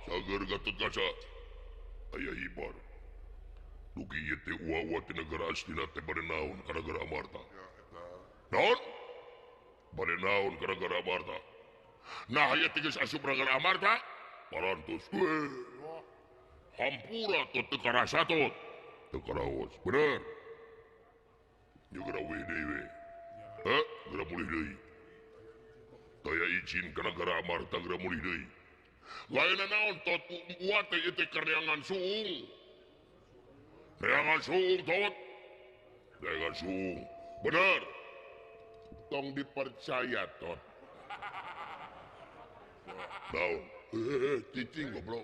Cager Gatotkaca aya hibar. Dugi ieu teh uwa-uwa ti negara Astina teh bade naon ka negara Amarta. Naon? Bade naon ka negara Amarta? Nah ieu teh geus asup negara Amarta. Parantos we. Hampura tot teu karasa tot. Teu karaos. Bener. Nya geura we deui we. Heh, geura mulih deui. Taya izin ka negara Amarta geura mulih deui. Lain naon tot uwa teh ieu teh neangan suung. Neangan suung tot. Neangan suung. Bener. Tong dipercaya tot. Naon? Cicing goblok.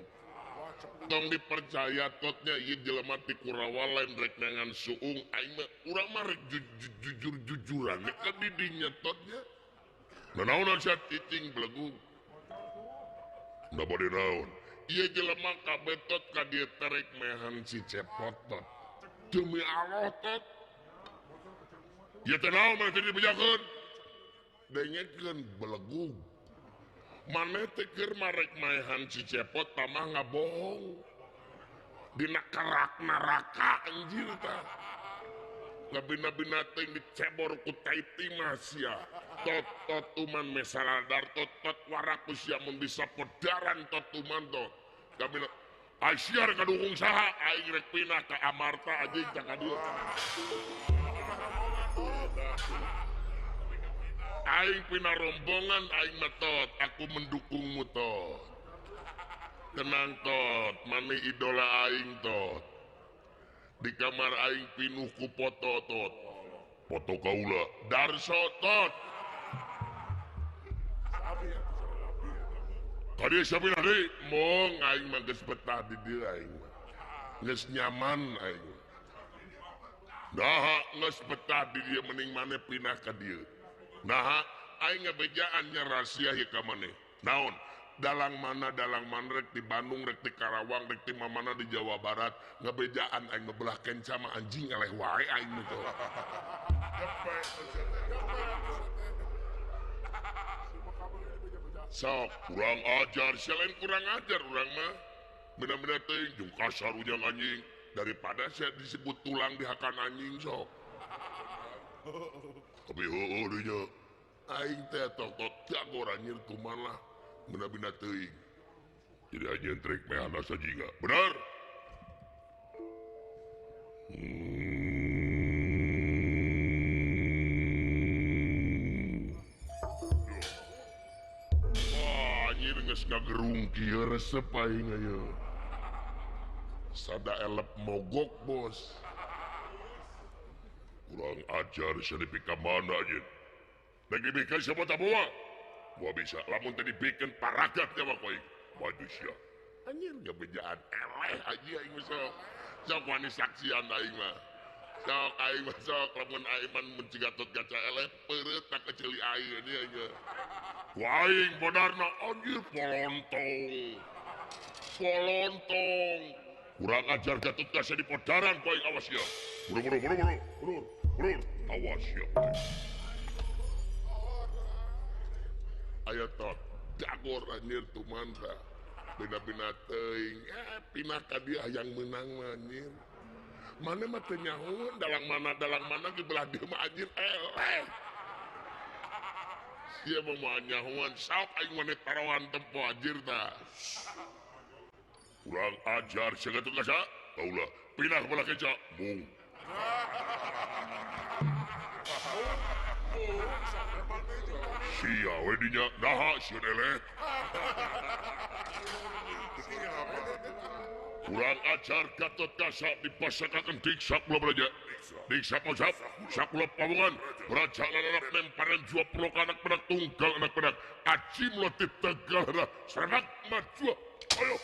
Tong dipercaya totnya ieu jelema ti Kurawa lain rek neangan suung aing mah urang mah rek jujur-jujuran ka di dinya totnya. Nanaonan sia cicing belegu. Da bade naon? Ieu jelema kabeh tot ka dieu teh rek mehan si Cepot tot. Demi Allah tot. Ieu teh naon maneh teh dibejakeun? Dengekeun belegu. Maneh teh keur marek maehan si Cepot tamah ngabohong. Dina kerak neraka anjir tah. Ngabina-bina teh dicebor ku tai timah sia. Tot tot tuman mesaradar tot tot waraku sia mun bisa podaran tot tuman tot. Ngabina ai sia rek ngadukung saha aing rek pindah ka Amarta anjing cak ka dieu. Aing pindah rombongan aing mah tot, aku mendukungmu tot. Tenang tot, maneh idola aing tot. Di kamar aing pinuh ku foto tot. Foto kaula Darso tot. Kadieu sia pindah deui? Mong aing mah geus betah di dieu aing mah. Geus nyaman aing. Naha geus betah di dieu mending maneh pindah ka dieu. Naha aing ngabejaan nya rahasia ieu ka maneh. Naon? Dalang mana rek di Bandung rek di Karawang rek di mana di Jawa Barat ngabejaan aing mah belah kenca mah anjing eleh wae aing mah tuh. Sok kurang ajar sia lain kurang ajar urang mah. Bener-bener teuing jeung kasar ujang anjing daripada sia disebut tulang dihakan anjing sok. Tapi heueuh deui nya. Aing teh tok tok jagor anjir kumaha lah. Bina-bina teuing. Jadi anjeun trek mehana sajinga. Bener? Wah, anjir geus ngagerung kieu resep aing aya. Sada elep mogok, bos. Kurang ajar sia nepi ka mana anjeun. Rek dibikeun siapa tak bawa? Gua bisa lamun teh dibikeun paragat nyawa ku aing. Maju sia. Anjir ngabejaan eleh aja aing mah sok. Sok wani saksian aing mah. Sok aing mah sok lamun aing mah mun ciga tot gaca eleh peureut tak keceuli aing ini aja. Ku aing bodarna anjir polontong. Polontong. Kurang ajar Gatot Kaca di podaran ku aing awas ya. Buru buru buru buru buru buru awas ya. Ayo tot jagor anjir tuman tah. Bina-bina teuing pindah ka dieu hayang meunang mah anjir. Mana mah teu nyahoeun dalang mana ge belah dieu mah anjir eleh. Sia mah moal nyahoan sok aing maneh tarohan tempo anjir tah. Kurang ajar sia Gatot Kaca. Kaula pindah ke belah keca. Mung. Sia we dinya naha sieun eleh. Kurang ajar Gatot Kaca dipasakakeun diksak kula belaja. Diksak mosap, sakula pawongan, raja anak lemparan jua pelok anak penak tunggal anak penak. Aji mlotip tegal serak maju. Ayo.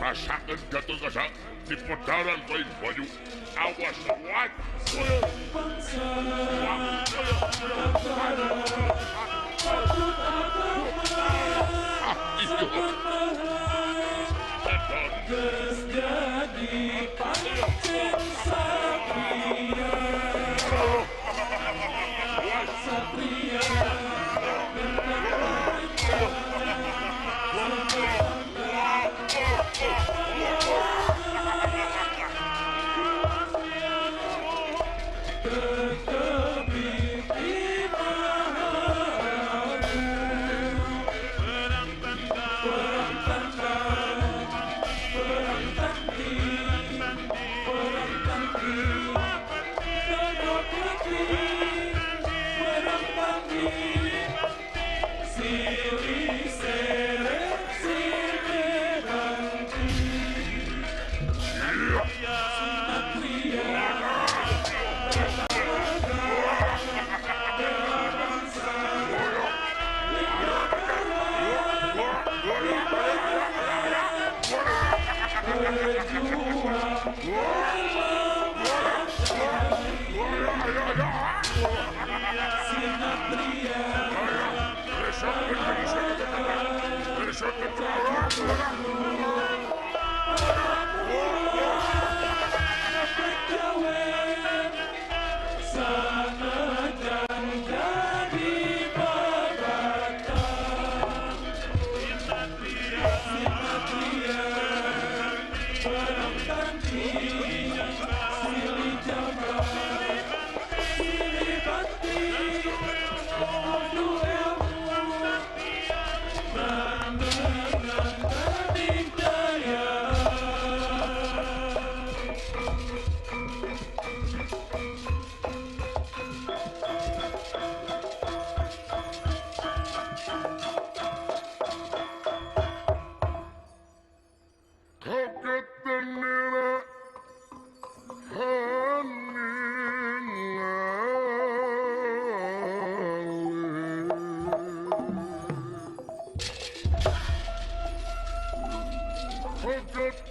Rasakan jatuh kasak di podaran koin banyu. Awas wat. Satria.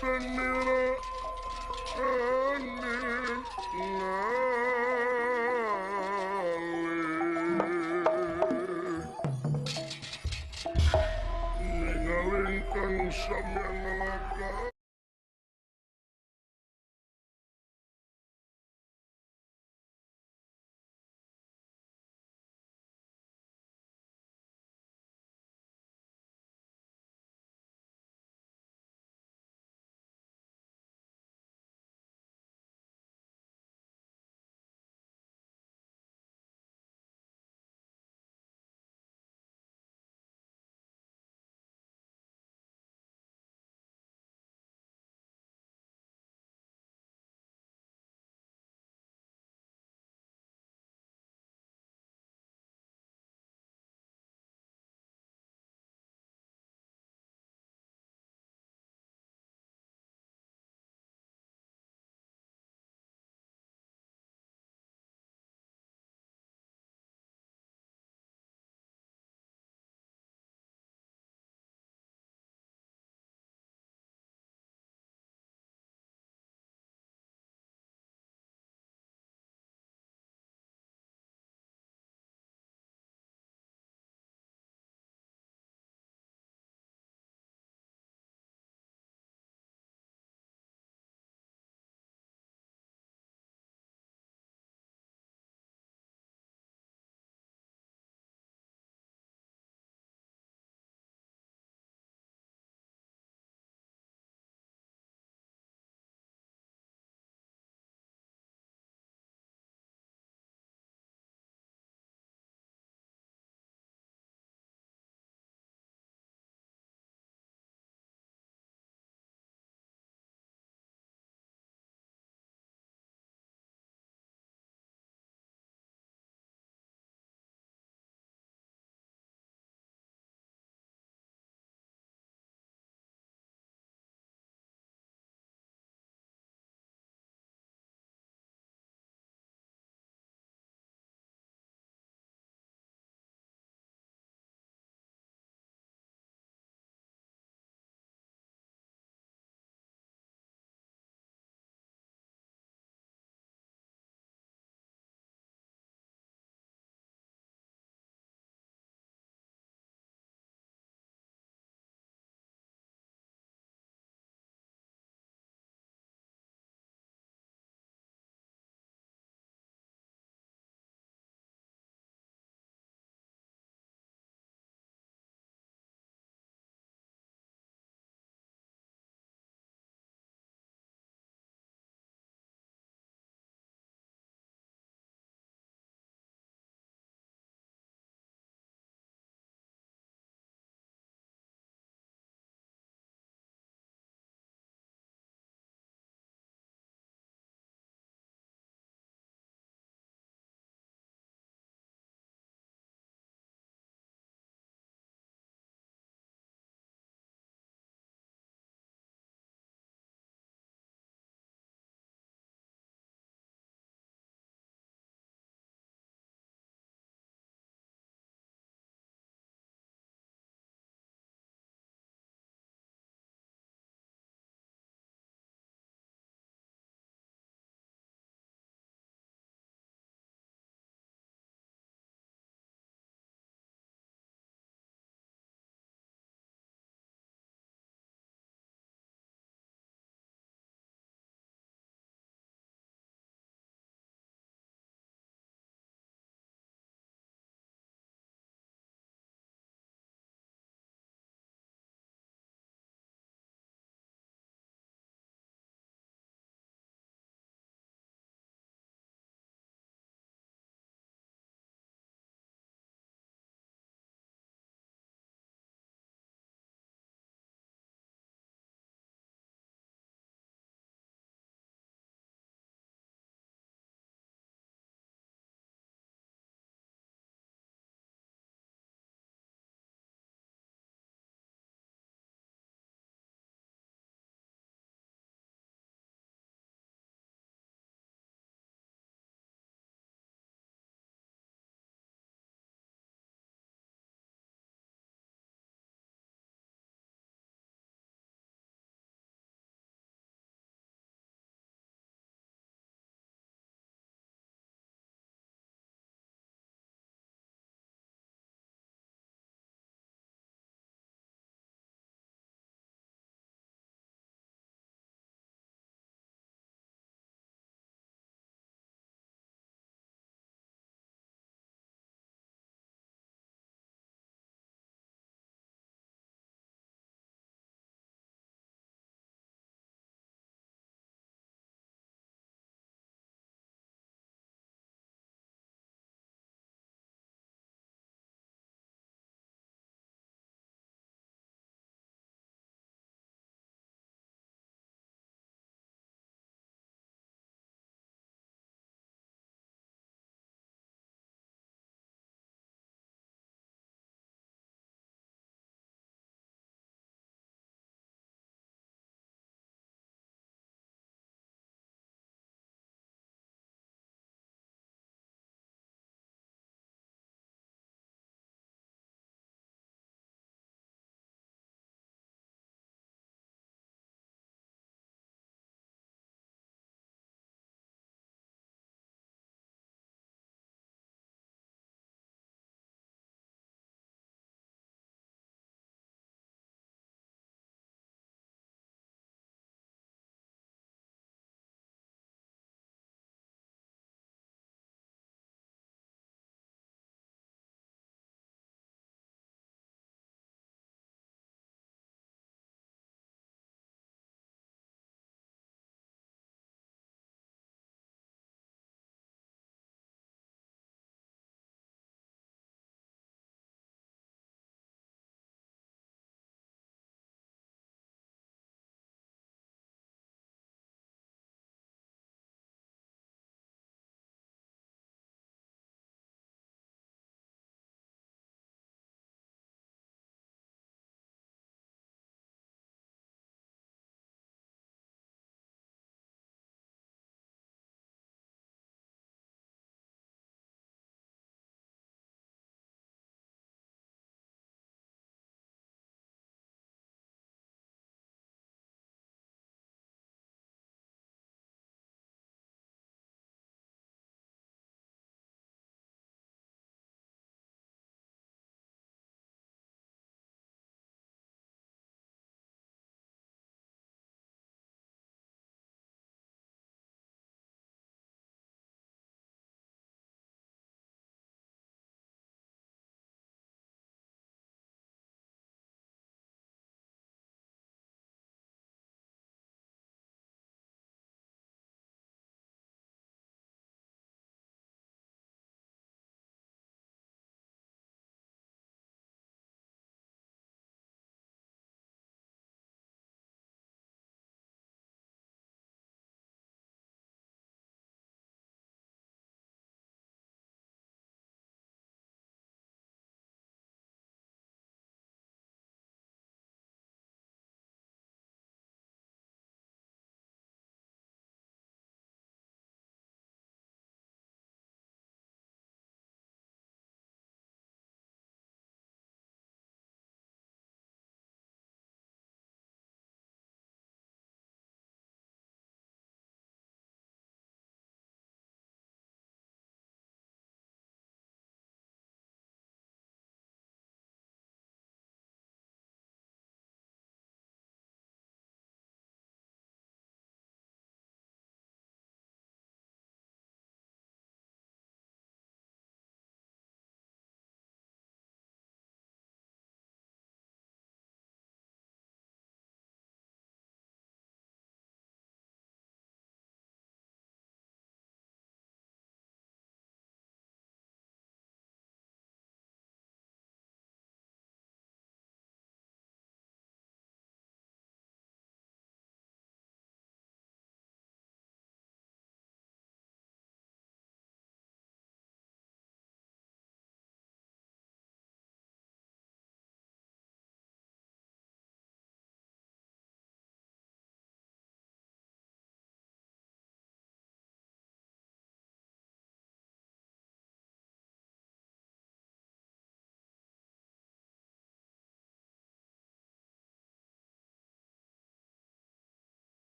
Tenira aning ngalih Ningalingkang samyang ngalaka.